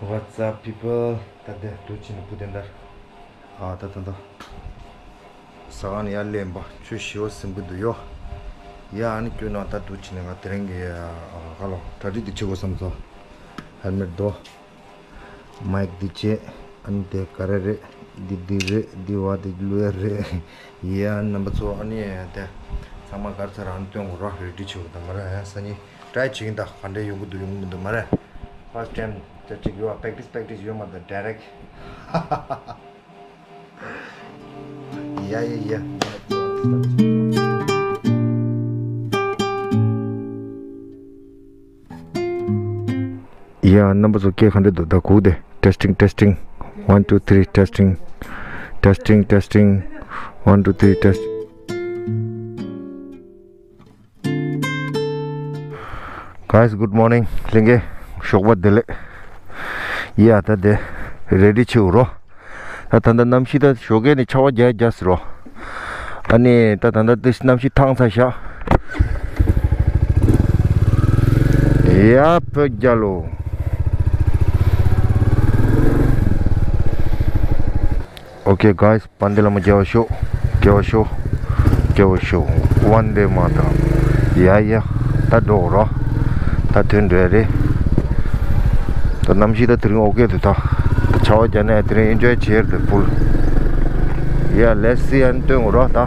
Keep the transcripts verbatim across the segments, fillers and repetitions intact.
What's up, people? ད་དེ་འདུག་ཕྱིན་བུ་དེ་འདར། ཨ་ད་ད་ད། ས་ག་ནས་ཡར་སླེབས་པ་ཆུ་ཞི་བ་ཟིན་གི་འདུག་ཡོ། ཡ་ཨ་ནི་སྐྱོ་ན་ད་འདུག་ཕྱིན་ང་དེ་རིང་གི་ཨ་ག་ལོ་གྲ་སྒྲིག་དེ་བྱེད་དགོས་བསམ་སོང་། ཧེལ་མེད་དོ། མའིག་འདི་བྱས། ཨ་ནི་དེ་ག་རེ་རེད། འདི་འདི་རེད། འདི་བ་དེ་བླུགས་ཡ་རེད། ཡ་རྣམ་པ་ཚོ་ཨ་ནི་དེ་ཚང་མ་གར་ཚར་ཨ་ནི་སྟོན་དགོས་རོགས་རེ་ཌི་བྱེད་དགོས་ད་མ་ར་ཡ་ས་ནི་ཊྲའི་བྱེད་ཀྱིན་ད་ག་འདྲ་ཡོང་གི་འདུག་ཡོང་གི་མི་འདུག་མ་ར། ཕར་སི་ཊེམ་ཅ་ཅིག་ཡོད་པ་པེག་ཊི་སི་པེག་ཊི་སི་ཡོད་མ་ད་ཌའི་རེག་ཡ་ཡ་ཡ། ཡ་རྣམ་པ་ཚོ་སྐད་ག་འདྲ་འདུག་ད་གུག་དེ། Testing, testing, one, two, three, testing, testing, testing, one, two, three, test. Guys, good morning. ལྷན་རྒྱས་ཞོགས་པ་བདེ་ལེགས། ཡ་ད་དེ་རེ་ཌི་བྱེད་རོ། ད་ད་ལྟ་གནམ་གཤིས་ད་ཞོགས་ཀས་ནས་ཆར་པ་རྒྱག་རྒྱག་ཟེར་རོ། ཨ་ནི་ད་ད་ལྟ་དེ་གནམ་གཤིས་ཐང་ཚ་ཤག་ཡ་བོད་རྒྱལ་ལོ། Okay, guys, བན་དེ་ལ་མ་རྒྱལ་བ་ཤོག་རྒྱལ་བ་ཤོག་རྒྱལ་བ་ཤོག་བན་དེ་མ་དང་། ཡ་ཡ། ད་འགྲོ་རོགས། ད་ཐོན་འགྲོ་ཡ་རེད། ད་གནམ་གཤིས་ད་དེ་རིང་ཨོ་ཀེ་འདུག་ད། ད་ཆར་པ་རྒྱག་ནས་དེ་རིང་ཨེན་ཇོའི་བྱེད་ཡ་རེད་ད་བུལ། ཡ་ལེ་སི་ཨན་སྟོན་དགོས་རོགས་ད།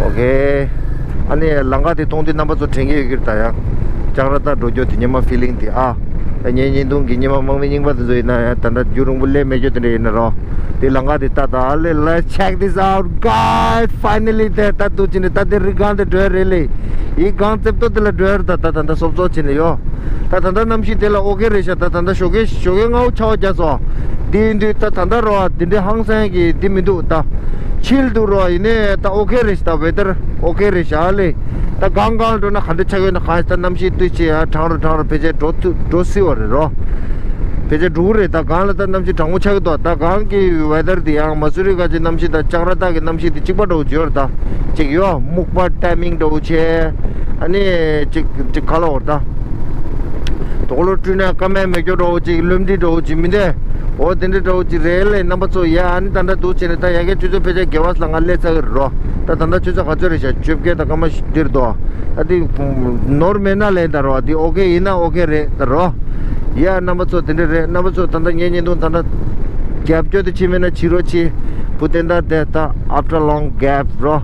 ཨོ་ཀེ། ཨ་ནི་ལམ་ཁ་དེ་མཐོང་དུས་རྣམ་པ་ཚོ་དྲན་གྱི་ཡོད་ཀྱི་རེད་ད་ཡ། ལྕང་ར་ད་འགྲོ་རྒྱུ་དེ་ཉི་མ་ཕི་ལིང་དེ་ཨ། ད་ངའི་བརྙན་ཐུང་གི་ཉི་མ་དམག་མི་རྙིང་པ་དེ་ཚོ་ཡིན་ན་ཡང་ད་ལྟ་རྒྱུན་རིང་པོ་སླེབས་མེད་རྒྱུ་དེ་འདྲ་ཡིན་ན་རོ། དེ་ལམ་ཁ་དེ་ལྟ་ད་ཨ་ལེ། Let's check this out, guys. Finally དེ་ད་འདུག་ཕྱིན་ནས་ད་དེ་རི་སྒང་དེ་འགྲོ་ཡ་རེད་ལེ། ཡི་སྒང་རྩེབ་ཏོ་དེ་ལ་འགྲོ་ཡ་རེད་ད། ད་ད་ད་སོབ་སོབ་ཕྱིན་ནས་ཡོ། ད་ད་ད་གནམ་གཤིས་དེ་ལ་ཨོ་ཀེ་རེད་ཤག་ད་ད་ད་ཞོགས་ཀས་ཞོགས་ཀས་སྔ་པོ་ཆར་པ་རྒྱག་སོང་། དེ་ཡིན་དུས་ད་ད་ད་རོ་དེ་འདྲའི་ཧང་སང་གི་དེ་མི་འདུག་ད་ཕྱིལ་འདུག་རོ། ཡིན་ནའི་ད་ཨོ་ཀེ་རེད་ཤག་ད་ཝེ་དར་ཨོ་ཀེ་རེད་ཤག་ལེ། ད་སྒང་སྒང་འགྲོ་ན་ག་འདྲ་ཆགས་ཡོད་ན། གང་ཡིན་ད་གནམ་གཤིས་སྟོད་ཆེ་ཡ་གྲང་རུ་གྲང་རུ་ཕལ་ཆེར་འགྲོ་ཐུ་འགྲོ་སྲིད་པ་རེད་རོ། ཕལ་ཆེར་འགྲོ་གི་རེད། ད་སྒང་ལ་ད་གནམ་གཤིས་གྲང་མོ་ཆགས་ཀྱི་འདུག་ད་སྒང་གི་ཝེ་དར་དེ་ཡང་མ་སུ་རི་ག་ཅིག་གནམ་གཤིས་དང་ལྕང་ར་ད་གི་གནམ་གཤིས་དེ་གཅིག་པ་འདྲ་བོ་ཅིག་ཡོད་རེད་ད། ཅིག་ཡོད་སྨུག་པ་ཊའི་མིང་འདྲ་བོ་བྱས། ཨ་ནི་ཅིག་ཅིག་ག་ལ་འོར་ད། དོག་ལོ་བཀྲུས་ན་ཀ་མེད་མེད་སྐྱོ་འདྲ་བོ་ཅིག་ལུམ་འདི་འདྲ་བོ་ཅིག་མི་འདུག་འོ་དེ་འདྲ་འདྲ་བོ་ཅིག་རེད་ལེ་རྣམ་པ་ཚོ། ཡ་ཨ་ནི་ད་ལྟ་འདུག་བྱས་ནས་ད་ཡ་གི་ཆུ་ཚོད་ཕལ་ཆེར་བརྒྱད་པ་ལ་ང་སླེབས་ཚར་གི་རེད་རོ། ད་ད་ལྟ་ཆུ་ཚོད་ག་ཚོད་རེད་ཤག་བཅོ་བརྒྱད་དང་སྐར་མ་བཞི་འདིར་འདུག་ད་དེ་ནོར་མེད་ན་ལན་ད་རོ། དེ་ཨོ་ཀེ་ཡིན་ན་ཨོ་ཀེ་རེད་ད་རོ། ཡ་རྣམ་པ་ཚོ་དེ་འདྲ་རེད། རྣམ་པ་ཚོ་ད་ལྟ་ངའི་བརྙན་ཐུང་ད་ལྟ་རྒྱབ་སྐྱོར་དེ་བྱེད་མེད་ན་བྱེད་རོགས་བྱེད། བུ་བསྟན་དར་དེ་ད་after long gap རོ།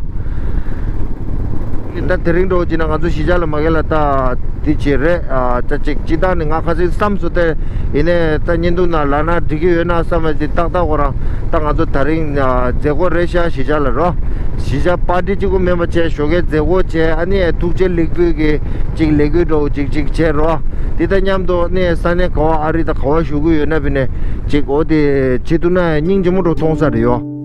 ད་དེ་རིང་འགྲོ་བྱེད་ན་ང་ཚོ་གཞིས་ཆགས་ལ་མ་གལ་ལ་ད་དེ་བྱེད་རེད། ཨ་ད་ཅིག་སྤྱི་བཏང་ནས་ང་ཁ་སང་བསམ་སོང་སྟེ། ཡིན་ནའི་ད་བརྙན་ཐུང་ནང་ལབ་ན་འགྲིག་གི་ཡོད་ན་བསམ་པ་དེ་ཏག་ཏག་ཁོ་རང་ད་ང་ཚོ་ད་རིང་མཛད་སྒོ་རེད་ཤག་གཞིས་ཆགས་ལ་རོ། གཞིས་ཆགས་པར་ཊི་གཅིག་པུ་མིན་པ་བྱས་ཞོགས་ཀའི་མཛད་སྒོ་བྱས། ཨ་ནི་ཐུགས་རྗེ་ལེགས་འབུལ་གྱི་ཅིག་ལས་འགུལ་འདྲ་བོ་ཅིག་ཅིག་བྱས་རོ། དེ་དང་མཉམ་དུ་ནས་ས་གནས་ག་བ་ཨ་རི་དང་ག་བ་བཞུགས་ཀྱི་ཡོད་ན་བི་ནས་ཅིག་འོ་དེ་བྱེད་ཐུབ་ན་སྙིང་རྗེ་མོ་འདྲ་མཐོང་ས་རེད་ཡོ།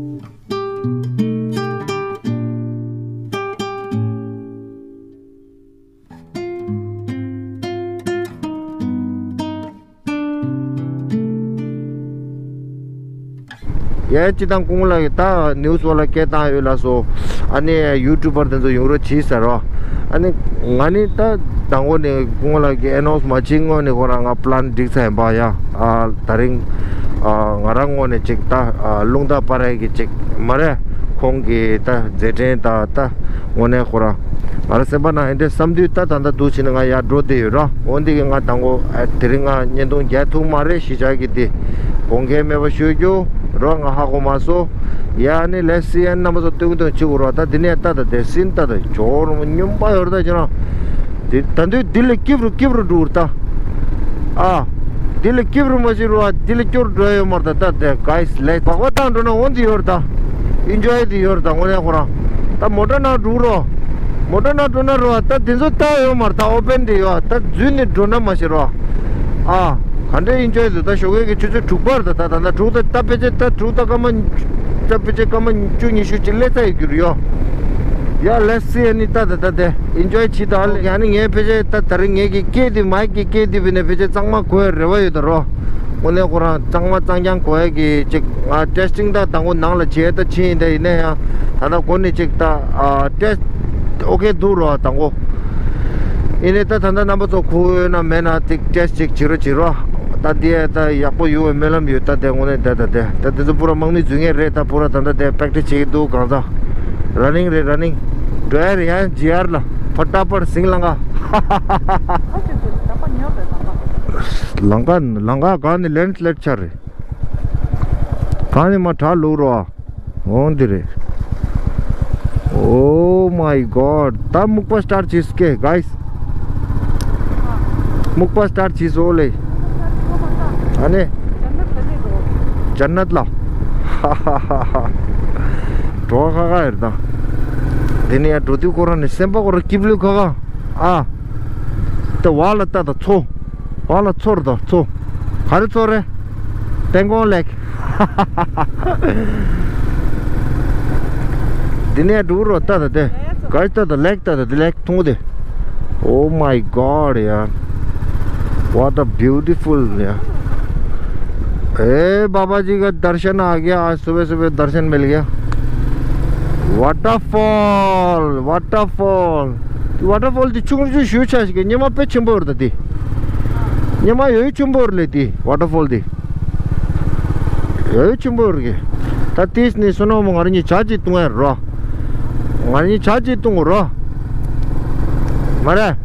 ཡ་སྤྱི་བཏང་སྐུ་ངོ་ལགས་ཀྱིས་ད་ནིའུ་སི་བ་ལ་སྐད་བཏང་ཡོད་ལགས་སོ། ཨ་ནི་ཡུ་ཊུབ་པར་དེ་ཚོ་ཡོང་རོགས་བྱེད་ཟེར་རོ། ཨ་ནི་ང་ནི་ད་དང་པོ་ནས་སྐུ་ངོ་ལགས་ཀྱིས་ཨེ་ནོན་སི་མ་བྱེད་སྔོན་ནས་ཁོ་རང་ང་པི་ལན་སྒྲིག་ཚར་ཡིན་པ་ཡ། ཨ་ད་རིང་ཨ་ང་རང་ངོས་ནས་ཅིག་ད་ཨ་རླུང་རྟ་སྤར་ཡ་གི་ཅིག་མ་རེད། ཁོང་གི་ད་མཛད་འཕྲིན་ད་ད་དངོས་གནས་ཁོ་རང་ང་རང་སེམས་པ་ནང་ཡིན་དེ་བསམ་དུས་ད་ད་ལྟ་འདུག་བྱས་ནས་ང་ཡར་འགྲོ་བསྡད་ཡོད་ར། འོན་ཏེ་གི་ང་དང་པོ་ཨ་དེ་རིང་ང་བརྙན་ཐུང་རྒྱག་ཐུབ་མ་རེད། གཞིས་ཆགས་ཀྱི་དེ་དགོངས་འགལ་མེད་པ་ཞུ་རྒྱུ་རོ། ང་ཧ་གོ་མ་སོང་། ཡ་ནི་ལེ་སི་ཨན་རྣམ་པ་ཚོ་སྟོན་གི་སྟོན་བྱེད་དགོས་རོ། ད་དེ་ནས་ད་ད་དེ་སིན་ད་ད་ཇོ་རུ་སྨྱོན་པ་ཡོད་རེད་ད་ཁྱེད་རང་། དེ་ད་དུང་དེ་ལས་སྐྱིབ་རུ་སྐྱིབ་རུ་འགྲོ་ར་ད། ཨ། དེ་ལས་སྐྱིབ་རུ་མ་ཞིག་རུ་བ་དེ་ལས་སྐྱོར་འགྲོ་ཡོད་མ་རེད་ད། ད་དེ་གའི་སི་ལེ་བག་པ་བཏང་འགྲོ་ན་འོན་ཏེ་ཡོད་རེད་ད། ཨིན་ཇོའི་དེ་ཡོད་རེད་ད། དངོས་གནས་ཁོ་རང་ད་མོ་ཊ་ནང་འགྲོ་རོ། མོ་ཊ་ནང་འགྲོ་ན་རུ་བ་ད་དེ་ཚོ་ལྟ་ཡོད་མ་རེད་ད། ཨོ་པན་དེ་ཡོད་ད། འཛུལ་ནས་འགྲོ་ན་མ་ཞིག་རུ་བ། ཨ། ག་འདྲའི་ཨིན་ཇོའི་འདུག་ད་ཞོགས་ཀས་ཀྱི་ཆུ་ཚོད་དྲུག་པ་རེད་ད། ད་ད་ད་དྲུག་ད་ད་ཕལ་ཆེར་ད་དྲུག་ད་སྐར་མ་ད་ཕལ་ཆེར་སྐར་མ་བཅུ་ཉི་ཤུ་ཅིག་སླེབས་ཚར་ཡོད་རྒྱུ་རེད་ཡོ། ཡ་ལེ་སི་ཨ་ནི་ད་ད་ད་དེ་ཨིན་ཇོའི་བྱེད་ད། ཨ་ལེ་ཨ་ནི་ངས་ཕལ་ཆེར་ད་ད་རིང་ངས་ཀྱི་སྐད་དེ་མའིག་གི་སྐད་དེ་བི་ནས་ཕལ་ཆེར་གཙང་མ་གོ་ཡ་རེ་བ་ཡོད་ད་རོ། དངོས་གནས་ཁོ་རང་གཙང་མ་གཙང་རྐྱང་གོ་ཡ་གི་ཅིག་ང་ཊེ་སི་ཊིང་ད་དང་པོ་ནང་ལ་བྱས་ད་ཕྱིན་ཡིན་ད། ཡིན་ན་ཡང་ད་ལྟ་འགོ་ནས་ཅིག་ད་ཨ་ཊེ་སི་ཊི་ཨོ་ཀེ་འདུག་རོ་དང་པོ། ཡིན་ནའི་ད་ད་ལྟ་རྣམ་པ་ཚོ་ཁུག་ཡོད་ན་མེད་ན་ཅིག་ཊེ་སི་ཊི་ཅིག་བྱེད་རོགས་བྱེད་རོགས། ད་དེ་ད་ཡག་པོ་ཡོང་བའི་སྨོན་ལམ་ཡོད། ད་དེ་དངོས་གནས་ད་ད་དེ་ད་དེ་ཚོ་པུ་ར་དམག་མི་འཛུལ་མཁན་རེད། ད་པུ་ར་ད་ད་དེ་པེག་ཊི་སི་བྱེད་ཀྱི་འདུག་གང་ཚང་། ར་ནིང་རེད། ར་ནིང་འགྲོ་ཡ་རེད། ཡང་ཇི་ཨར་ལ་ཕ་ཏ་པར་སིང་ལང་ཀ། ལང་ཀ་ལང་ཀ་གང་ནས་ལེན་སི་ལེད་ཆགས་རེད། གང་ནས་མ་དྲག་ལུག་རོ། འོང་འདི་རེད། Oh my God. ད་སྨུག་པ་སི་ཊར་ཊི་བྱས་སྐད་གཱིས། སྨུག་པ་སི་ཊར་ཊི་བྱས་སོ་ལེ། ཨ་ནི། ཇན་ནད་ལ། ཧ་ཧ་ཧ་ཧ། འགྲོ་ཁ་ཁ་ཡར་དང་། དེ་ནས་ཡར་འགྲོ་དུས་ཁོ་རང་ནི་སེམས་པ་ཁོ་རང་སྐྱིབ་ལུས་ཁ་ཁ། ཨ། དེ་བ་ལ་ལྟ་དང་ཚོ། བ་ལ་ཚོར་དང་ཚོ། ག་རེ་ཚོ་རེད། ཏེང་ཀོང་ལེགས། འདི་ནས་འགྲོ་རོགས་ལྟ་དང་དེ། ག་རེ་ལྟ་དང་ལེགས་ལྟ་དང་དེ་ལེགས་མཐོང་དེ། Oh my God ཡ། What a beautiful ཡ། ए बाबा जी का दर्शन आ गया। आज सुबह सुबह दर्शन मिल गया। Waterfall, waterfall। Waterfall དེ་ཆུང་ཆུང་ཞུ་ཆ་ཞིག་གི་སྙེ་མ་དཔེ་ཆེན་པོ་རེད་ད་དེ། སྙེ་མ་ཡོད་ཆེན་པོ་རེད་ལེ་དེ། Waterfall དེ་ཡོད་ཆེན་པོ་རེད་གི། ད་དེས་ནི་བསོད་ནམས་ང་རང་གཉིས་ཇ་གཅིག་བཏུང་ཡ་རོ། ང་རང་གཉིས་ཇ་གཅིག་བཏུང་རོ། མ་རེད།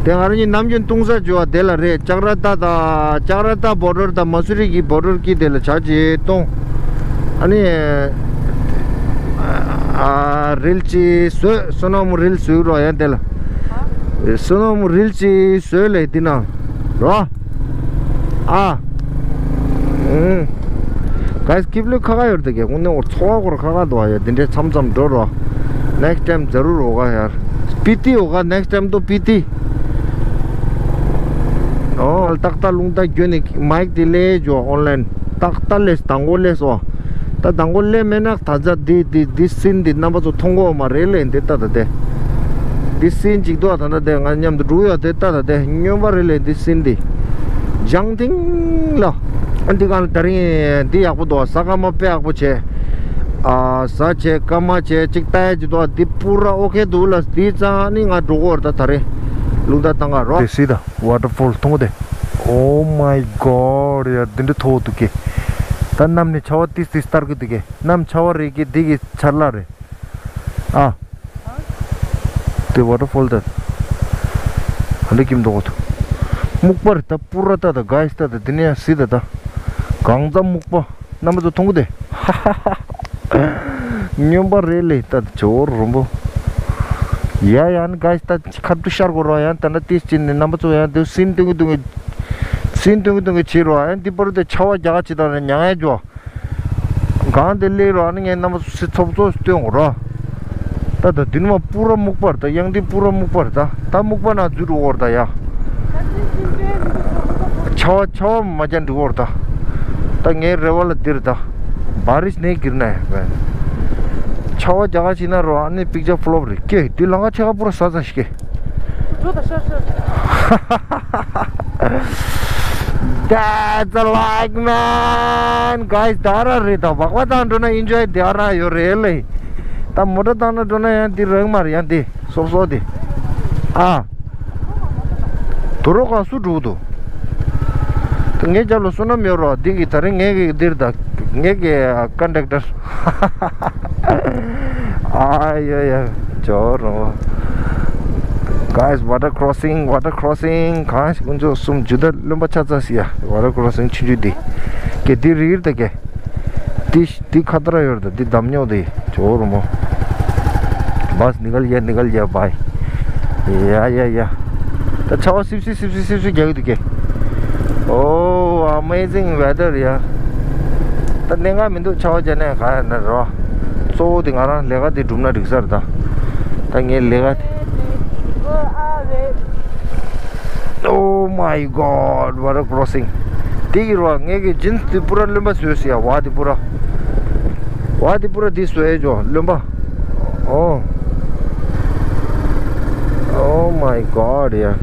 དེ་ང་རང་གཉིས་ནམ་རྒྱུན་བཏུང་ས་བྱོས་པ་དེ་ལ་རེད། ལྕགས་ར་ཏ་དང་ལྕགས་ར་ཏ་བོ་ཌར་དང་མ་སུ་རི་གི་བོ་ཌར་གི་དེ་ལ་ཇ་གཅིག་བཏུང་། ཨ་ནི། ཨ། རིལ་གཅིག་བཟོས། བསོད་ནམས་རིལ་བཟོས་རོགས་ཡ་དེ་ལ། བསོད་ནམས་རིལ་གཅིག་བཟོས་ལེ་འདི་ན། རོ། ཨ། ཨུམ། གཱིས་སྐྱིབ་ལུས་ཁ་ཁ་ཡོད་རེད་ད་གས། དངོས་གནས་འོ་ཚོར་བ་ཁོ་ར་ཁ་ཁ་འདུག་ཨ་ཡ། འདི་འདྲའི་མཚམས་མཚམས་འགྲོ་རོགས། Next time ཛ་རུར་འོ་ག་ཡ། སྤི་ཏི་འོ་ག། Next time དུ་སྤི་ཏི། ཨོ། ཏག་ཏག་རླུང་རྟ་རྒྱུ་ནི་མའིག་དེ་ལས་འཇོག་ཨོན་ལན། ཏག་ཏག་ལས་དང་པོ་ལས་སོ། ད་དང་པོ་ལས་མེད་ན་ད་ཆ་འདི་འདི་འདི་སིན་འདི་རྣམ་པ་ཚོ་མཐོང་གོ་མ་རེད་ལས་འདི་ལྟ་ད་དེ། འདི་སིན་ཅིག་འདུག་ད་ད་དེ་ང་མཉམ་དུ་འགྲོ་ཡོད་དེ་ལྟ་ད་དེ་སྨྱོན་པ་རེད་ལས་འདི་སིན་འདི། ལྗང་ཐིང་ལ། འདི་གང་ལ་ད་རིང་འདི་ཡག་པོ་འདུག་ས་ཀ་མ་དཔེ་ཡག་པོ་བྱས། ཨ་ཟ་བྱས་སྐར་མ་བྱས་ཅིག་ལྟ་ཡ་ཅིག་འདུག་འདི་པུ་ར་ཨོ་ཁེ་འདུག་ལ་འདི་ཙང་ནི་ང་འགྲོ་གོ་ར་ད་ད་རེ། ལུང་ད་ད་ང་རོ། དེ་སི་ད། Waterfall མཐོང་དེ། Oh my God ཡ། འདི་འདྲ་མཐོ་བོ་འདུག་གི། ད་གནམ་ནས་ཆར་པ་ཏིས་ཏིས་ལྟར་གི་འདུག་གི། གནམ་ཆར་པ་རེད་གི། འདི་གི་ཆར་ལ་རེད། ཨ། དེ་ཝ་ཊར་ཕོལ་ད། ཨ་འདྲ་ཀིམ་འདུག་གོ་ཐུ། སྨུག་པ་རེད་ད། པུ་ར་ད་ད་གཱིས་ད་ད། འདི་ནས་ཡང་སི་ད་ད། གང་ཙམ་སྨུག་པ། རྣམ་པ་ཚོ་མཐོང་གི་དེ། སྨྱོན་པ་རེད་ལེ་ད་ཇོ་རོམ་པོ། ཡ་ཡ་ནི་གཱིས་ད་ཁ་ཏུ་ཤར་གོ་རོ། ཡང་ད་ན་ཏིས་ཅིན་ནི་རྣམ་པ་ཚོ་ཡང་དེ་སིན་ཏུང་གི་ཏུང་གི། སིན་ཏུང་གི་ཏུང་གི་བྱེད་རོ། ཡང་འདི་པར་དེ་ཆར་པ་རྒྱག་ག་བྱེད་དང་ནི་མྱང་ཡ་ཇོ། གང་དེ་ལེགས་རོ། ཨ་ནི་ངའི་རྣམ་པ་ཚོ་སི་ཚོབ་ཚོབ་སྟོན་གོ་རོ། ད་ད་དུས་ནི་མ་པུ་ར་སྨུག་པར་ད། ཡང་འདི་པུ་ར་སྨུག་པར་ད། ད་སྨུག་པ་ན་འཛུལ་འགྲོ་གོ་ར་ད་ཡ། ཆར་པ་ཆར་པ་མ་རྒྱག་འགྲིག་གོ་ར་ད། ད་ངའི་རེ་བ་ལ་འདིར་ད། བ་རིས་ནས་གིར་ན་ཡ། ཆར་པ་རྒྱག་ག་ཕྱིན་ན་རོ། ཨ་ནི་པིག་ཅར་ཕ་ལོབ་རེད་སྐེ། དུས་ལང་ཀ་ཆེ་ཁ་པུ་ར་ས་ས་ཤི་ཀེ། འགྲོ་ད་ཤར་ཤར། That's a like man guys. ད་ར་རེད་ད། བག་བ་དང་འགྲོ་ན་ཨིན་ཇོའི་དེ་ར་ཡོད་རེད་ལེ། ད་མོ་ཊ་བཏང་ན་འགྲོ་ན་ཡང་འདི་རང་མ་རེད། ཡང་འདི་སོབ་སོབ་འདི། ཨ། དུ་རོ་ག་སུ་འགྲོ་འདུག་ད་ངའི་རྒྱབ་ལ་བསོད་ནམས་ཡོད་རོ། འདི་གི་ད་རིང་ངའི་གི་འདིར་ད། ངའི་གི་ཀོན་ཌག་ཊར། ཨ་ཡ་ཡ། ཇོ་རོ། Guys, water crossing, water crossing. གང་ཞིག་ཀུན་སྤྱོད་གསུམ་ཇུ་ད་རློན་པ་ཆ་ཚ་སི་ཡ། Water crossing ཆུང་ཆུང་འདི། ཀེ་འདི་རིར་ད་ཀེ། འདི་འདི་ཁ་ཏ་ར་ཡོད་ད། འདི་འདམ་ཉོག་འདི་ཇོ་རོ་མོ། बस निकल गया, निकल गया भाई। ཡ་ཡ་ཡ། ད་ཆར་པ་སིབ་སིབ་སིབ་སིབ་སིབ་སིབ་རྒྱག་གི་འདུག་གེ། Oh, amazing weather ཡ། ད་གནད་འགག་མི་འདུག་ཆར་པ་རྒྱག་ནས་ག་ཡ་ན་རོ། གཙོ་བོ་དེ་ང་རང་ལས་ཀ་དེ་འགྲུབ་ན་འགྲིག་ས་རེད་ད། ད་ངའི་ལས་ཀ་དེ། Oh my God, water crossing. དེ་གི་རོ་ངས་གི་ཇིན་སི་དེ་པུ་ར་རློན་པ་བཟོས་སི་ཡ། བ་དེ་པུ་ར། བ་དེ་པུ་ར་དེ་བཟོས་ཡ་ཇོ་རློན་པ། Oh. Oh my God ཡ།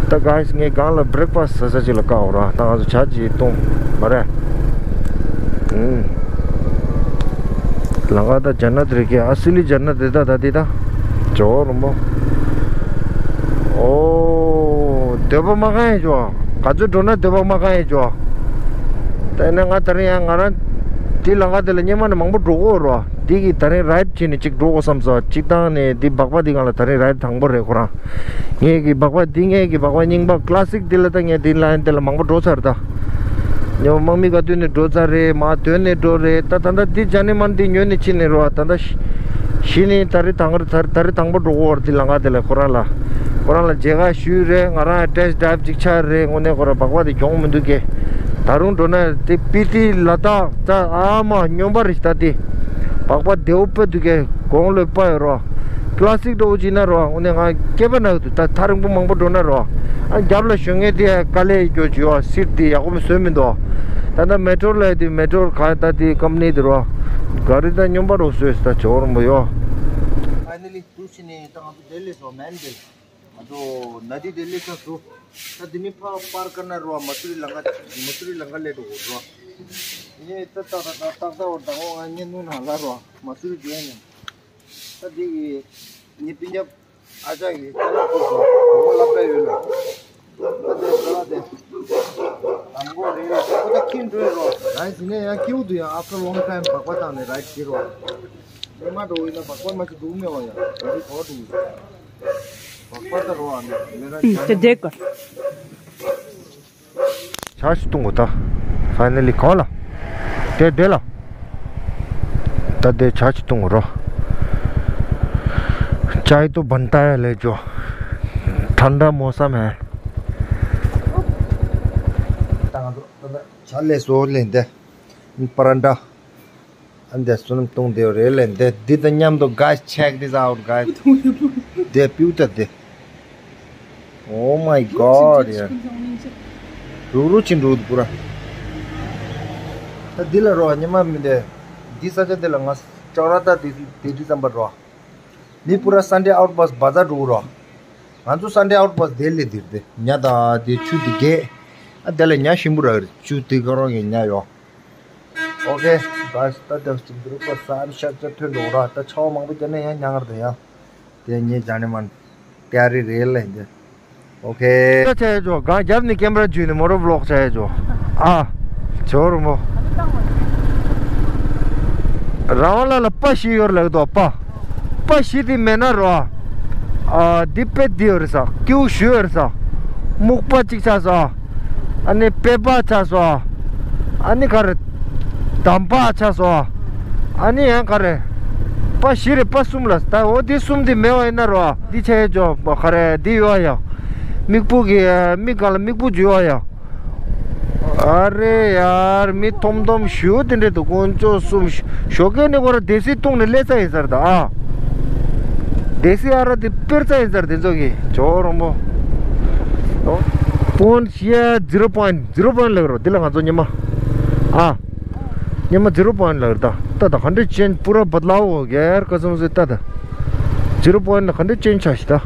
ད་guys ངས་སྒང་ལ་བྷི་རེག་ཕ་སི་ཟ་ས་ཅིག་ལ་བཀག་འོ་ར། ད་ང་ཚོ་ཇ་ཅིག་བཏུང་མ་རེད། ཨུམ། ལང་ཀ་ད་ཇན་ནད་རེད་ཀེ། ཨ་སི་ལི་ཇན་ནད་དེ་ད་ད་དེ་ད། ཇོ་རོམ་པོ། Oh འདོད་པ་མ་ཁེངས་ཡ་ཇོ། ག་ཚོད་འགྲོ་ན་འདོད་པ་མ་ཁེངས་ཡས་འགྲོ། ད་ནི་ང་ད་རིང་ཡང་ང་རང་འདི་ལམ་ཁ་དེ་ལ་སྔོན་མ་ནས་མང་པོ་འགྲོ་གི་ཡོད་རེད་བ། འདི་གི་ད་རིང་རའིཌ་བྱས་ནས་ཅིག་འགྲོ་དགོས་བསམ་སོང་། སྤྱིར་བཏང་ནས་འདི་སྦག་སྦག་འདི་སྒང་ལ་ད་རིང་རའིཌ་དང་པོ་རེད་ཁོ་རང་། ངེད་ཀྱི་སྦག་སྦག་འདི་ངེད་ཀྱི་སྦག་སྦག་རྙིང་པ་ཀ་ལ་སིག་འདི་ལ་ད་ངས་འདི་ལ་ཡང་འདི་ལ་མང་པོ་འགྲོ་ཚར་ད། ཉོ་དམག་མི་ག་དུས་ནས་འགྲོ་ཚར་རེད། མ་དོན་ནས་འགྲོ་རེད། ད་ད་ལྟ་འདི་ཇ་ནི་མན་འདི་ཉོས་ནས་ཕྱིན་ནས་རེད་བ། ད་ལྟ་གཞི་ནས་ད་རིང་དང་ད་རིང་དང་པོ་འགྲོ་གི་ཡོད་རེད། འདི་ལམ་ཁ་དེ་ལ་ཁོ་རང་ལ་ཁོ་རང་ལ་མཇལ་ཁ་ཞུས་རེད། ང་རང་ཡང་ཊེ་སི་ཊི་ཌ་རའིབ་ཅིག་ཆགས་རེད། དངོས་གནས་ཁོ་རང་སྦག་སྦག་དེ་གྱོང་མི་འདུག་གས། ད་རུང་འགྲོ་ན་དེ་སྤི་ཏི་ལ་དྭགས་ད་ཨ་མ་སྨྱོན་པ་རེད་ད། དེ་སྦག་སྦག་བདེ་པོ་དཔེ་འདུག་གས། དགུང་ལོ་དཔའ་ཡོད་རོ། ཀ་ལ་སིག་འགྲོ་གི་ན་རོ། དངོས་གནས་ང་སྐྱེས་པ་ན་གི་འདུག་ད་ཐག་རིང་པོ་མང་པོ་འགྲོ་ན་རོ། ཨ་རྒྱབ་ལ་ཞོན་མཁན་དེ་དཀའ་ལས་སྐྱོ་བྱུང་བ། སིཊ་དེ་ཡག་པོ་བཟོས་མི་འདུག་ད་ལྟ་མེ་ཊོ་ལ་དེ་མེ་ཊོ་ག་ད་དེ་ཀམ་པ་ནི་དེ་རོ། ག་རེ་ད་སྨྱོན་པ་རོ་བཟོས་ད་ཇོ་རོ་མོ་ཡོ། ཕའི་ནལ་ལི་འདུག་ཕྱིན་ནས་ད་ང་ཚོ་ལྡི་ལི་སོང་མན་ལྡི། ང་ཚོ་ནཱ་ཏི་ལྡི་ལི་ཁ་སུ། ད་འདི་ནི་ཕ་པར་ཀ་ན་རོ། མ་སུ་རི་ལམ་ཁ་མ་སུ་རི་ལམ་ཁ་སླེབས་འགྲོ་གོ་རོ། ཡིན་ནའི་ད་ད་ད་ད་ད་ད་འོ་ད་འོ་ང་ཉེ་ནུ་ན་ལ་རོ། མ་སུ་རི་འགྲོ་ཡ་ཉམས། ད་འདི་གི་ངའི་སྤུན་ཀྱག་ཨ་ཅག་གིས་ཅ་ལག་ཕུལ་སོང་། ངོ་ལབ་པ་ཡོད་ལ། ད་དེ་ད་དེ་དང་པོ་རེད་ལ། ཁོ་ད་ཁྱིམ་འགྲོ་ཡ་རོ། ང་ཡིན་ནའི་ཡང་སྐྱིད་པོ་འདུག་ཡ། after long time སྦག་སྦག་བཏང་ནས་རའིཌ་བྱེད་རོ། ཉི་མ་འགྲོ་ཡིན་ན་སྦག་སྦག་མ་ཅིག་འདུག་མེད་བ་ཡ། ག་རེ་གོ་འདུག་སྦག་སྦག་ད་རོ་ཨ་ནི་མི་ར་ཨུམ་ཅ་ཇེ་ཀ་ཇ་ཞིག་བཏུང་གོ་ད། ཕའི་ནལ་ལི་གང་ལ། དེ་དེ་ལ། ད་དེ་ཇ་ཞིག་བཏུང་གོ་རོ། चाय तो बनता है ले जो ठंडा मौसम है। ད་ང་ཚོ་ད་ཇ་ལས་སོ་ལེན་ཏེ། པ་རན་ཏྲ། ཨ་འདི་བསོད་ནམས་གཏོང་བདེ་བ་རེད་ལས། འདི་འདི་དང་མཉམ་དུ། guys, check this out, guys. འདི་བེའུ་ད་འདི། Oh my God, ཡ། རུག་རུག་ཅིག་འགྲོ་འདུག་པུ་ར། ད་འདི་ལ་རོ་ཉི་མ་མི་འདི། འདི་ས་ཆ་འདི་ལ་ང་ཅོག་ར་ད་འདི་འདི་འདི་ཙམ་པ་རོ། མི་པུ་ར་སན་ཌེ་ཨའུཊ་བྷས་བ་ཛར་འགྲོ་རོ། ང་ཚོ་སན་ཌེ་ཨའུཊ་བྷས་དེ་ལས་འདིར་དེ་ཉ་ད་དེ་ཆུ་དེ་གས། ཨ་དེ་ལ་ཉ་ཞིམ་པོ་ར་རེད། ཆུ་དེ་ག་རང་གི་ཉ་ཡོ། Okay, guys, ད་ལྟ་ཅིག་འདིར་པ་སར་ཤར་ཅིག་ཐོན་འགྲོ་ར། ད་ཆར་པ་མང་པོ་བརྒྱབ་ན་ཡང་ཉ་ངར་དེ་ཡང་། དེ་ངའི་ཇ་ནི་མན་ཀ་རི་རེད་ལས་འདི། Okay. ཆ་ཡ་ཇོ་གང་རྒྱབ་ནས་ཀེམ་ར་འཇུས་ནས་མོ་རོ་བི་ལོག་བྱ་ཡ་ཇོ། ཨ། ཇོ་རུ་མོ། རང་ལ་ལ་པ་ཞིག་ཡོད་ལགས་དོ་པ། པ་ཞིག་དེ་མེད་ན་རོ། ཨ། འདི་དཔེ་འདི་ཡོད་རེད་ས། ཀེའུ་ཞུ་ཡོད་རེད་ས། སྨུག་པ་གཅིག་ཆགས་སོ། ཨ་ནི་པད་པ་ཆགས་སོ། ཨ་ནི་ག་རེ། འདམ་བག་ཆགས་སོ། ཨ་ནི་ཡང་ག་རེ། པ་བཞི་རེ་པ་གསུམ་ལ་ད་འོ་འདི་གསུམ་འདི་མེད་བ་ཡིན་ན་རོ། འདི་ཆ་ཡ་ཇོ་ག་རེ་འདི་ཡོད་ཡ། མིག་སྤུ་གི་མིག་སྒང་ལ་མིག་སྤུ་འཇུ་བ་ཡ། ཨ་རེ་ཡར་མི་ཐོམ་ཐོམ་ཞུ་དེ་འདྲས་འདུག་དཀོན་མཆོག་གསུམ། ཞོགས་ཀས་ནི་ཁོ་ར་སྡེ་སྲིད་བཏུང་ནས་སླེབས་ས་ཡིན་ས་རེད་ད་ཨ། སྡེ་སྲིད་ཨ་ར་དེ་དཔེར་རྩ་ཡིན་ས་རེད་དེ་ཚོ་གི་ཇོ་རོང་པོ། པོན་ཤི་ཡ་ཛི་རོ་པོ་ཡིན་ཊི། ཛི་རོ་པོ་ཡིན་ཊི་ལབ་རོ་འདི་ལ་ང་ཚོ་ཉི་མ། ཨ། ཉི་མ་ཛི་རོ་པོ་ཡིན་ཊི་ལབ་རེད་ད། ད་ད་ག་འདྲས་ཅན་པུ་ར་བ་ལའོ་གེར་ཀ་སམ་སི་ད་ད། ཛི་རོ་པོ་ཡིན་ཊི་ལ་ག་འདྲས་ཅན་ཆ་ཤི་ད།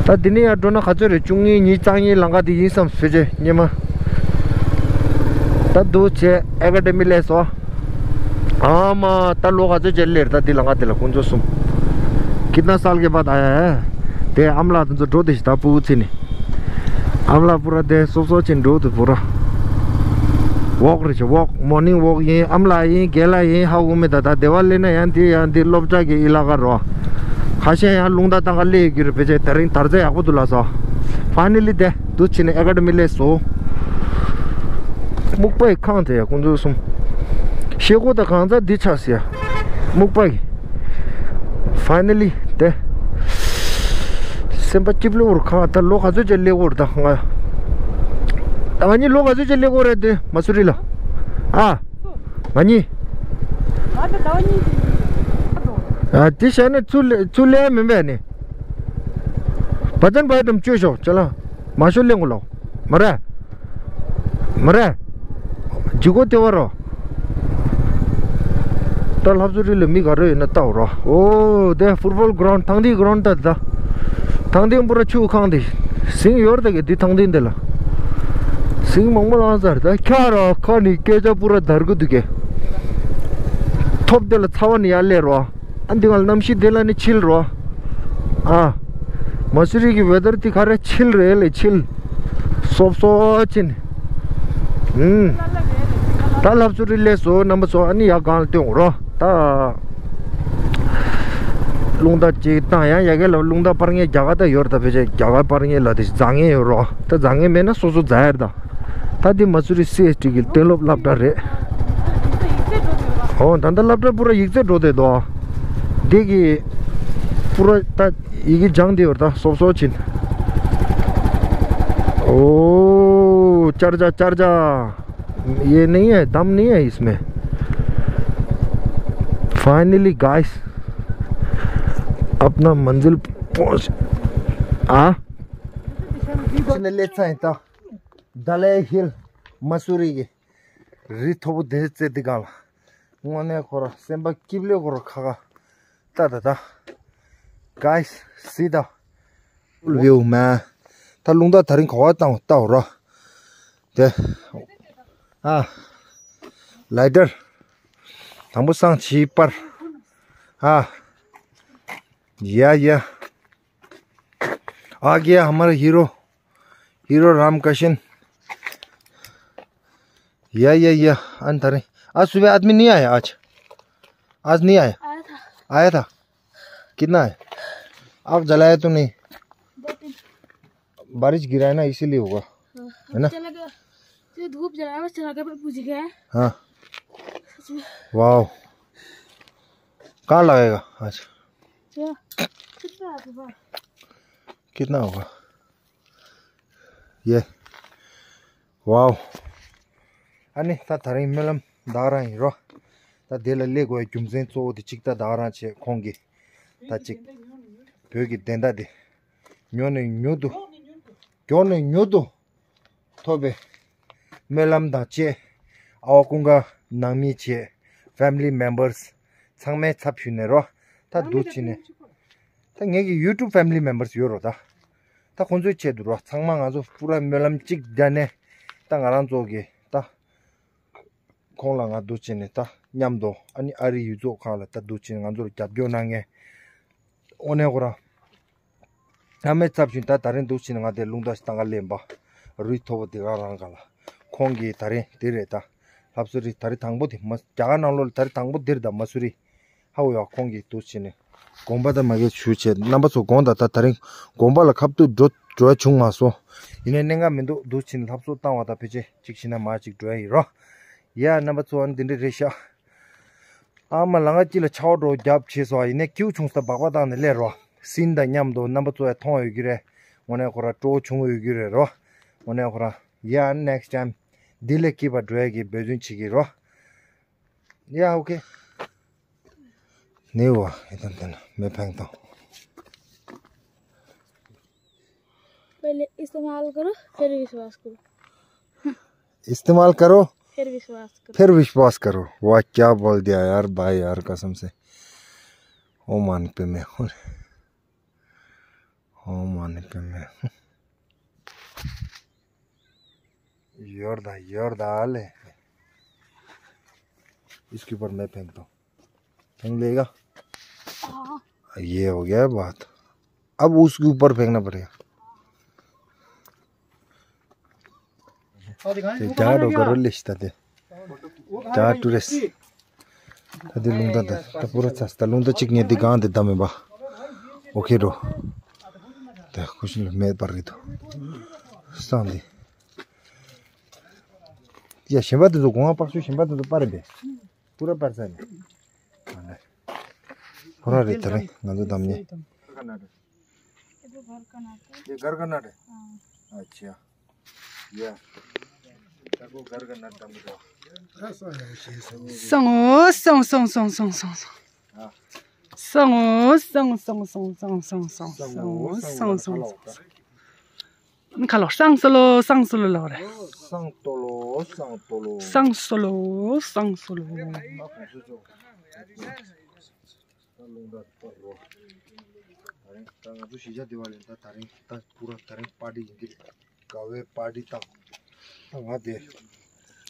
ད་འདི་ནས་ཡར་འགྲོ་ན་ག་ཚོད་རེད། བཅུ་གཉིས་ཉི་ཤུ་རྩ་གཉིས་ལམ་ཁ་དེ་ཡིན་བསམ་ཕལ་ཆེར་ཉི་མ། ད་འདུག་བྱས་ཨེ་ཀ་ཌེ་མི་སླེབས་སོ། ཨ་མ་ད་ལོ་ག་ཚོད་བྱས་སླེབས་ད་འདི་ལམ་ཁ་དེ་ལ་དཀོན་མཆོག་གསུམ། कितना साल के बाद आया है? དེ་ཨ་མ་ལགས་དེ་ཚོ་འགྲོ་དེ་ཞིག་ད་སྤུ་གུ་ཚེ་ནི། ཨ་མ་ལགས་པུ་ར་དེ་སོབ་སོབ་ཅིག་འགྲོ་དུ་པུ་ར། ཝོག་རེད་ཆ་ཝོག་མོར་ནིང་ཝོག་ཡིན། ཨ་མ་ལགས་ཡིན་རྒན་ལགས་ཡིན་ཧ་གོ་མེད་ད། ད་སྡེ་བ་སླེབས་ན་ཡང་འདི་ཡང་འདི་སློབ་གྲྭ་གི་ཨི་ལ་ཀ་རོ། ཁ་ཤས་ཡང་རླུང་རྟ་བཏང་ག་སླེབས་ཡོད་ཀྱི་རེད་ཕལ་ཆེར། དེ་རིང་དར་རྩེ་ཡག་པོ་འདུག་ལ་སོ། ཕའི་ནལ་ལི་དེ་འདུག་ཕྱིན་ནས་ཨེ་ཀ་ཌེ་མི་སླེབས་སོ། སྨུག་པ་ཡི་ཁང་དེ་ཡ་དཀོན་མཆོག་གསུམ། ཤེལ་སྒོ་དང་གང་ཚ་འདི་ཆགས་སི་ཡ། སྨུག་པ་ཡི། ཕའི་ནལ་ལི་དེ། སེམས་པ་སྐྱིད་པོ་རུ་ཁང་ད་ལོ་ག་ཚོད་ཅིག་སླེབས་ཀྱི་ཡོད་རེད་ད་ང་། ད་ང་གཉིས་ལོ་ག་ཚོད་ཅིག་སླེབས་ཀྱི་ཡོད་རེད་དེ་མ་སུ་རི་ལ། ཨ། ང་གཉིས། ང་ད་ཟླ་བ་གཉིས་ཀྱི། ཨ་དེ་བྱས་ན་ཚུར་ལེ་ཚུར་ལེན་མིན་པས་ནི། བ་ཙན་བ་ཡི་དམ་བཅོས་ཤོག་ཅ་ལག་མ་ཤོར་ལེན་དགོས་ལོ། མ་རེད། མ་རེད། ཇི་གོ་ཏེ་བ་རོ། ད་ལྷ་བཟོ་རི་ལ་མི་ག་རེ་ཡོད་ན་ལྟ་འོ་རོ། ཨོ་དེ་ཕུཊ་བོལ་གྷི་རའུན་ཌི་ཐང་ཐིང་གྷི་རའུན་ཌི་ད་ད། ཐང་ཐིང་པུ་ར་ཆུ་ཁང་དེ། ཟིང་ཡོར་ད་གི་འདི་ཐང་ཐིང་དེ་ལ། ཟིང་མང་པོ་ལངས་ཚར་ད་ཁྱ་ར་ཁ་ནི་སྐད་ཆ་པུ་ར་དར་གི་འདུག་གི། ཐོབ་དེ་ལ་ཚ་བ་ནི་ཡར་སླེབས་རོ། ཨ་འདི་ག་ལ་གནམ་གཤིས་དེ་ལ་ནི་ཆིལ་རོ། ཨ། མ་སུ་རི་གི་ཝེ་དར་དེ་ག་རེ་ཆིལ་རེད་ལེ་ཆིལ། སོབ་སོ་ཕྱིན། ཨུམ། ད་ལྷ་བསུ་རི་ལས་སོ་རྣམ་པ་ཚོ། ཨ་ནི་ཡར་སྒང་ལ་སྟོན་རོ། ད་རླུང་རྟ་ཅིག་བཏང་ཡང་ཡ་གི་ལ། རླུང་རྟ་པར་ངན་རྒྱ་གར་ད་ཡོད་རེད། ད་ཕལ་ཆེར་རྒྱ་གར་པར་ངན་ལ་དེ་རྫ་ངན་ཡོད་རོ། ད་རྫ་ངན་མེད་ན་སོ་སོ་རྫ་ཡར་ད། ད་འདི་མ་སུ་རི་སི་ཨེས་ཊི་གི་གཏན་སློབ་སློབ་གྲྭ་རེད། ཨོ་ད་ལྟ་སློབ་གྲྭ་པུ་ར་ཡིག་ཚད་འགྲོ་བསྡད་འདུག་འདི་གི་པུ་ར་ད་ཡི་གེ་སྦྱང་བསྡད་ཡོད་ད། སོབ་སོབ་ཕྱིན། ཨོ་ཅར་ཅ་ཅར་ཅ། ये नहीं है, दम नहीं है इसमें। Finally guys, अपना मंजिल पहुंच। हाँ, ད་ལེ་ཚན་ད་ད་ལེ་ཧིལ་མ་སུ་རི་གི་རི་མཐོ་པོ་དེ་རྩེ་འདི་སྒང་ལ། དངོས་གནས་ཁོ་ར་སེམས་པ་སྐྱིད་པོ་ལེ། ཁོ་ར་ཁ་ཁ་ལྟ་ད་ད། Guys, see the full view, man. ད་རླུང་རྟ་དེ་རིང་ག་པར་བཏང་བ་ལྟ་འོ་ར། དེ། ཨ། लाइटर དང་པོ་སང་ཕྱི་པར། ཨ། या, या। आ गया हमारा हीरो, हीरो रामकिशन। या, या, या। अन थारे। आज सुबह आदमी नहीं आया आज? आज नहीं आया? आया था। आया था? कितना है? आग जलाया तो नहीं? दो तीन। बारिश गिरा है ना, इसीलिए होगा। हाँ, है ना? चला गया। ये धूप जला है, बस चला गया, पर बुझ गया है। हाँ। सच में। वाओ। कहाँ लगाएगा आज? क्या? कितना होगा? कितना होगा? ये। वाओ। ཨ་ནི་ད་དེ་རིང་སྨོན་ལམ་བདག་རང་ཡིན་རོ། ད་དེ་ལ་སླེབས་དགོས་རྒྱུ་མཚན་གཙོ་བོ་དེ་གཅིག་ད་བདག་རང་བྱས། ཁོང་གིས་ད་གཅིག་བོད་ཀྱི་བདེན་མཐའ་དེ་མྱུར་ནས་མྱུར་དུ། མགྱོགས་ནས་མྱུར་དུ་ཐོབ་པའི་སྨོན་ལམ་དང་བཅས། ཨ་བ་ཀུན་དགའ་ནང་མི་བཅས། Family members ཚང་མའི་ཚབ་ཞུས་ནས་རོ། ད་འདུག་བྱས་ནས། ད་ངེད་ཀྱི་YouTube family members ཡོད་རོ་ད། ད་ཁོང་ཚོའི་ཆེད་དུ་རོ། ཚང་མ་ང་ཚོ་པུ་ར་སྨོན་ལམ་གཅིག་བརྒྱབ་ནས། ད་ང་རང་ཚོ་གི་ད་ཁོང་ལ་ང་འདུག་བྱས་ནས། ད་མཉམ་དུ་ཨ་ནི་ཨ་རིའི་ཡུལ་ཚོ་ཁག་ལ་ད་འདུག་བྱས་ནས་ང་ཚོར་རྒྱབ་སྐྱོར་གནང་མཁན། དངོས་གནས་ཁོ་རང་ཚང་མའི་ཚབ་ཞུས་ནས། ད་དེ་རིང་འདུག་བྱས་ནས་ང་དེ་རླུང་རྟ་ཞིག་བཏང་ག་སླེབས་པ། རི་མཐོ་པོ་དེ་ག་རང་ག་ལ། ཁོང་གིས་དེ་རིང་དེ་རེད་ད། ལྷ་བསུ་རི་དེ་རིང་དང་པོ་དེ་མ། རྒྱ་གར་ནང་ལོགས་ལ་དེ་རིང་དང་པོ་དེ་རེད་ད། མ་སུ་རི། ཧ་འོ་ཡ། ཁོང་གིས་འདུག་བྱས་ནས་དགོངས་པ་ད་མ་གས་ཞུ་བྱས། རྣམ་པ་ཚོ་དགོངས་དག་ད་དེ་རིང་དགོངས་པ་ལ་ཁ་ཐུག་འགྲོ་འགྲོ་ཡ་བྱུང་མ་སོང་། ཡིན་ནའི་གནད་འགག་མི་འདུག་འདུག་བྱས་ནས་ལྷ་བསུ་བཏང་བ་ད་ཕལ་ཆེར་གཅིག་བྱས་ན་མ་གཅིག་འགྲོ་ཡ་ཡིན་རོ། ཡ་རྣམ་པ་ཚོ་ཨ་ནི་འདི་འདྲ་རེད་ཤག་ཨ་མ་ལ་ང་དཀྱིལ་ལ་ཆར་པ་འདྲ་བོ་བརྒྱབ་བྱས་སོང་། ཡིན་ནའི་སྐྱིད་པོ་བྱུང་སོང་། སྦག་སྦག་བཏང་ནས་སླེབས་རོ། སིན་དང་མཉམ་དུ་རྣམ་པ་ཚོ་ཡ་མཐོང་ཡོད་ཀྱི་རེད། དངོས་གནས་ཁོ་ར་སྤྲོ་བོ་བྱུང་ཡོད་ཀྱི་རེད་རོ། དངོས་གནས་ཁོ་ར། Yeah, next time འདི་ལས་སྐྱིད་པ་འགྲོ་ཡ་གི་འབད་བརྩོན་བྱེད་ཀྱི་རོ། Yeah, okay. नहीं हुआ, इधर देना, मैं फेंकता हूँ। पहले इस्तेमाल करो, फिर विश्वास करो। इस्तेमाल करो, फिर विश्वास करो। फिर विश्वास करो। वाह, क्या बोल दिया यार भाई, यार कसम से। ओम मानिक पे मैं हूँ। ओम मानिक पे मैं हूँ। योरदा, योरदा ले। इसके ऊपर मैं फेंकता हूँ। फेंक लेगा? हाँ। ये हो गया बात। अब उसके ऊपर फेंकना पड़ेगा। ད་རྒྱ་རོ་ག་རོ་ལེ་ཤི་ད་དེ། རྒྱ་ཊུ་རི་སི་ཊི། ད་དེ་རླུང་རྟ་ད་ད་པུ་ར་ཚ་ད་རླུང་རྟ་གཅིག་ངས་འདི་གང་དེ་བདམས་མེད་པ། ཨོ་ཁེ་རོ། ད་ཁུ་ཤིན་ལ་མེད་པར་རེད་དོ། སང་དེ། ཡ་གཞན་པ་དེ་ཚོ་སྒོ་ང་པགས་ཤུ་གཞན་པ་དེ་ཚོ་པར་རེད་པས། པུ་ར་པར་ས་ནས། ཁོ་རང་རེད་ད་རེད། ང་ཚོ་བདམས་ཉེ། ये घर का नाम है? ये घर का नाम है? हाँ। अच्छा। या। तेरे को घर का नाम दम दो। སང་ངོ་སང་སང་སང་སང་སང་སང་། ཨ། སང་ངོ་སང་སང་སང་སང་སང་སང་སང་ངོ་སང་སང་སང་སང་། ཁ་ལོ་སང་སོ་ལོ་སང་སོ་ལོ་ལོ་རེད། སང་ཏོ་ལོ་སང་ཏོ་ལོ། སང་སོ་ལོ་སང་སོ་ལོ། ད་རླུང་རྟ་པར་རོ། ད་རིང་ད་ང་ཚོ་གཞིས་ཆགས་འདི་བ་ལས་ད་ད་རིང་ད་པུ་ར་ད་རིང་པར་ཊི་ཡིན་གྱི་རེད། དགའ་བའི་པར་ཊི་བཏང་། ད་ང་དེ་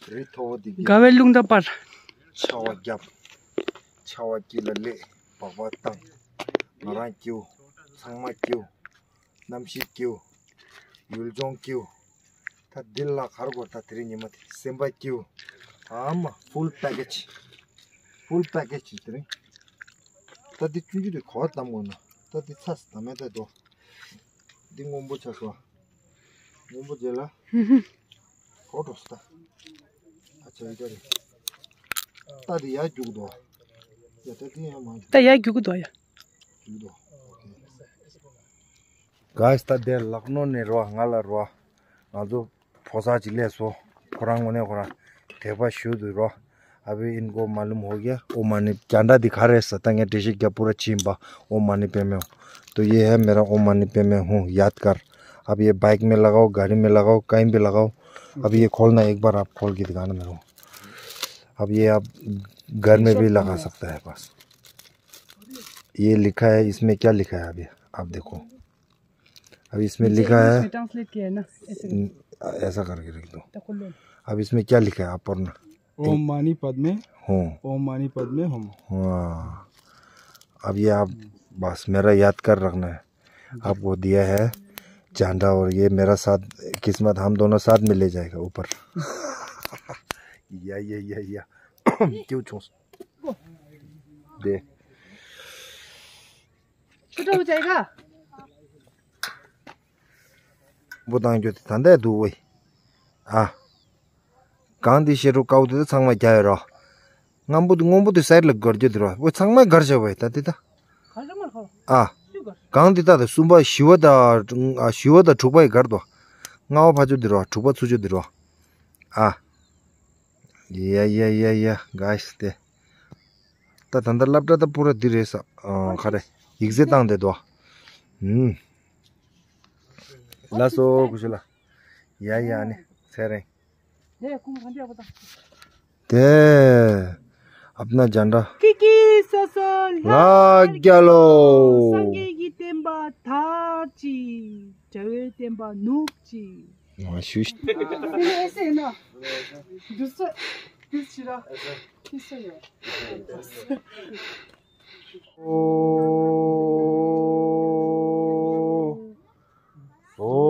རི་མཐོ་པོ་འདི་གི་དགའ་བའི་རླུང་རྟ་པར། ཆར་པ་བརྒྱབ། ཆར་པ་དཀྱིལ་ལ་སླེབས། སྦག་སྦག་བཏང་། ང་རང་སྐྱིད་པོ། ཚང་མ་སྐྱིད་པོ། གནམ་གཤིས་སྐྱིད་པོ། ཡུལ་ལྗོངས་སྐྱིད་པོ། འདི་ལ་གར་གོ་ད་དེ་རིང་ཉི་མ་དེ་སེམས་པ་སྐྱིད། ཨ་མ་full package། full package་དེ་རིང་། ད་འདི་ཆུང་ཆུང་དེ་གོ་བར་གཏམ་དགོས་ན། ད་འདི་ཚ་ས་ད་མེད་ད་དོ། འདི་སྔོན་པོ་ཆགས་སོ། སྔོན་པོ་རྗེས་ལ། གོ་འགྲོ་སོ་ད། ཨ་ཆ་ཡི་ད་རེད། ད་འདི་ཡར་རྒྱུག་དོ། ཡ་ད་འདི་ཡང་མ་རྒྱུག་ད་ཡར་རྒྱུག་དོ་ཡ། རྒྱུག་དོ། Guys, ད་དེ་ལག་ནོར་ནས་རོ་ང་ལ་རོ། ང་ཚོ་ཕོ་གསར་ཅིག་སླེབས་སོ། ཁོ་རང་ངོ་ནས་ཁོ་རང་དད་པ་ཞུ་འདུག་རོ། अभी इनको मालूम हो गया। ओम मानी, झंडा दिखा रहे सता के टेशी क्या पूरा चीन बा। ओम मानी पे में हो। तो ये है मेरा ओम मानी पे में हूँ याद कर। अब ये बाइक में लगाओ, गाड़ी में लगाओ, कहीं भी लगाओ। अब ये खोलना, एक बार आप खोल के दिखाना मेरे को। अब ये आप घर में भी लगा सकता है बस। ये लिखा है, इसमें क्या लिखा है अभी आप देखो। अब इसमें लिखा है, ट्रांसलेट किया है ना, ऐसे। हम्म, ऐसा करके रख दो। तो खोल लो। अब इसमें क्या लिखा है आप पढ़ना। ओम मानी पद्मे। हूँ। ओम मानी पद्मे हूँ। हाँ। अब ये आप बस मेरा याद कर रखना है। आपको दिया है झंडा और ये मेरा साथ, किस्मत हम दोनों साथ में ले जाएगा ऊपर। या, या, या, या। क्यों छोड़ दे। छोटा हो जाएगा। བུ་དང་རྒྱུ་དེ་ད་ལྟ་འདུག་ཝེ། ཨ། གང་དེ་ཤེ་རུ་ཀའུ་དེ་ཚང་མ་རྒྱ་ཡོད་རོ། སྔོན་པོ་དེ་སྔོན་པོ་དེ་སའིད་ལ་སྒར་རྒྱུ་དེ་རོ། ཝེ་ཚང་མ་སྒར་བྱ་ཝེ་ད་དེ་ད། ག་རེ་མ་ཁོ། ཨ། སུ་སྒར། གང་དེ་ད་ད་གསུམ་པ་བཞི་བ་ད། ཨ་བཞི་བ་ད་དྲུག་པ་ཡི་སྒར་དོ། ལྔ་བ་ཕ་ཆུ་དེ་རོ། དྲུག་པ་ཚུ་ཆུ་དེ་རོ། ཨ། ཡ་ཡ་ཡ་ཡ་གཱས་དེ། ད་ད་ལྟ་སློབ་གྲྭ་ད་པུ་ར་འདི་རེད་ས། ཨ་ག་རེ། ཡིག་ཚད་བཏང་བསྡད་དོ། ཧུམ། ལགས་སོ་ཀུ་ཤུ་ལགས། ཡ་ཡ་ཨ་ནི་ཚེ་རིང་། དེ་ཁུངས་གང་འདྲ་པོ་དང་། དེ། ཨབ་ན་ཇན་ཌ། ཀི་ཀི་སོ་སོ་ལྷ་རྒྱལ་ལོ། སངས་རྒྱས་ཀྱི་བསྟན་པ་དར་ཅིག་དགྲ་བོའི་བསྟན་པ་ནུབ་ཅིག་ང་ཞུ། དེ་ནས་ཨེ་སེ་ཡིན་ན། འདུ་ས། འདུ་ཕྱི་ར། ཕྱི་ས་ཡོད། ཨོ། ཨོ།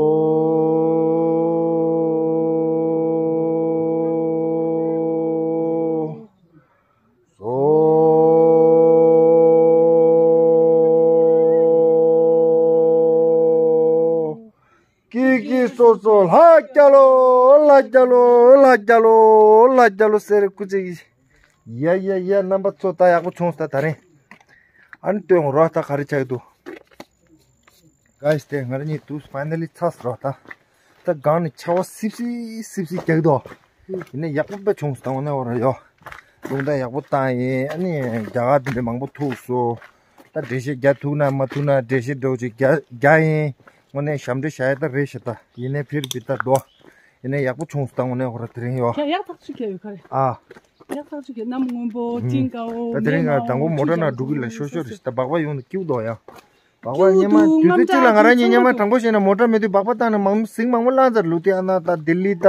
ཀི་ཀི་སོ་སོ་ལྷ་རྒྱལ་ལོ། ལྷ་རྒྱལ་ལོ། ལྷ་རྒྱལ་ལོ། ལྷ་རྒྱལ་ལོ་ཟེར་སྐུ་ཅིག་ཡ་ཡ་ཡ། རྣམ་པ་ཚོ་ད་ཡག་པོ་བྱུང་སོང་ད་ད་རིང་། ཨ་ནི་སྟོན་རོགས་ད་ག་རེ་ཆགས་འདུག་གཱས་དེ་ང་རང་གཉིས་དུས་ཕའི་ནལ་ལི་ཚར་སོང་རོགས་ད། ད་སྒང་ནས་ཆར་པ་སིབ་སིབ་སིབ་སིབ་རྒྱག་འདུག་ཡིན་ནའི་ཡག་པོ་དཔེ་བྱུང་སོང་ད་འོ་ན་འོ་ར་ཡོ། རླུང་རྟ་ཡག་པོ་བཏང་ཡིན། ཨ་ནི་རྒྱ་གར་དེ་འདྲ་མང་པོ་ཐུག་སོང་། ད་འགྲེལ་བཤད་རྒྱག་ཐུབ་ན་མ་ཐུབ་ན་འགྲེལ་བཤད་འདྲ་བོ་ཅིག་རྒྱག་རྒྱག་ཡིན། དངོས་གནས་ཞབས་འདྲེན་བྱ་ཡ་ད་རེད་ཤག་ད་ཡིན་ནའི་ཕིར་བི་ད་དོ། ཡིན་ནའི་ཡག་པོ་བྱུང་སོང་ད་དངོས་གནས་འོ་ར་དེ་རིང་ཡོ། ཡག་ཡག་ཐག་ཆོད་ཀྱི་ཡོད་ཁ་རེད། ཨ། ཡག་ཐག་ཆོད་ཀྱི་གནམ་སྔོན་པོ་ཨུམ། སྤྲིན་དཀར་པོ། ད་དེ་རིང་ང་དང་པོ་མོ་ཊ་ནང་འགྲོ་གི་ལ་ཤོར་ཤོར་རེད་ད་སྦག་སྦག་ཡོང་ནས་སྐྱིད་དོ་ཡ། སྦག་སྦག་སྐྱིད་སྙེ་མ་འདུག་དུས་ཚོད་གཅིག་ལ་ང་རང་གཉིས་སྙེ་མ་དྲང་པོ་བཤད་ན་མོ་ཊ་མེད་དུས་སྦག་སྦག་བཏང་ནས་མང་ཟིང་མང་པོ་བླངས་ཚར་ལུག་དེ་ཨ་ན་ད་ལྡི་ལི་ད་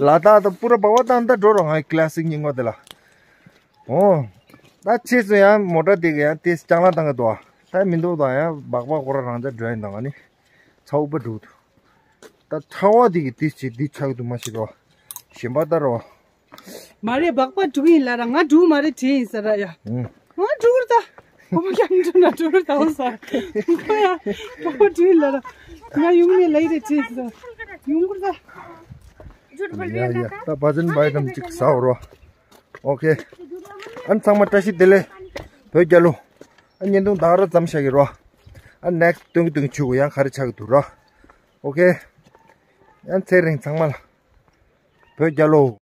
ལ་དྭགས་ད་པུ་ར་སྦག་སྦག་བཏང་ད་འགྲོ་རོགས་ང་ཀི་ལ་སིག་རྙིང་པ་དེ་ལ། ཨོ། ད་ཕྱིས་སུ་ཡང་མོ་ཊ་དེ་ག་ཡང་དེ་ལྕང་ལ་བཏང་གི་འདུག་ད་མི་འདུག་ད་ཡང་སྦག་སྦག་ཁོ་རང་རང་ཅག་འགྲོ་ཡིན་ད་ང་ནི། ཚ་བོ་པ་འགྲོ་འདུག་ད་ཚ་བ་དེ་གི་དེ་བྱེད་དེ་ཆགས་འདུག་མ་ཤེས་རོགས། གཞན་པ་ལྟར་རོ། མ་རེད་སྦག་སྦག་འགྲོ་གི་ཡིན་ལ་ར་ང་འགྲོ་མ་རེད་བྲིས་ཡིན་ས་ར་ཡ། ཨུང་། ང་འགྲོ་གི་རེད་ད། ཁོ་མོ་ཀྱང་འགྲོ་ན་འགྲོ་གི་རེད་ད་འོ་ས། ཁོ་ཡ་སྦག་སྦག་འགྲོ་ཡིན་ལ་ར། ང་ཡོང་ནས་ལ་ཡི་རེད་བྲིས་ཡིན་ས། ཡོང་གི་རེད་ད། ཡ་ཡ་ད་བ་ཛན་བའི་ཀམ་ཅིག་ཟ་འོ་རོ། ཨོ་ཁེ། ཨན་ཚང་མ་བཀྲ་ཤིས་བདེ་ལེགས། བོད་རྒྱལ་ལོ། ཨ་བརྙན་ཐུང་ད་ར་ཙམ་བཞག་གི་རོ། ཨ་ནེགསི་སྟོན་གི་སྟོན་གི་ཆུ་གོ་ཡང་ག་རེ་ཆགས་གི་འདུག་རོ། ཨོ་ཁེ། ཡང་ཚེ་རིང་ཚང་མ་ལ། བོད་རྒྱལ་ལོ།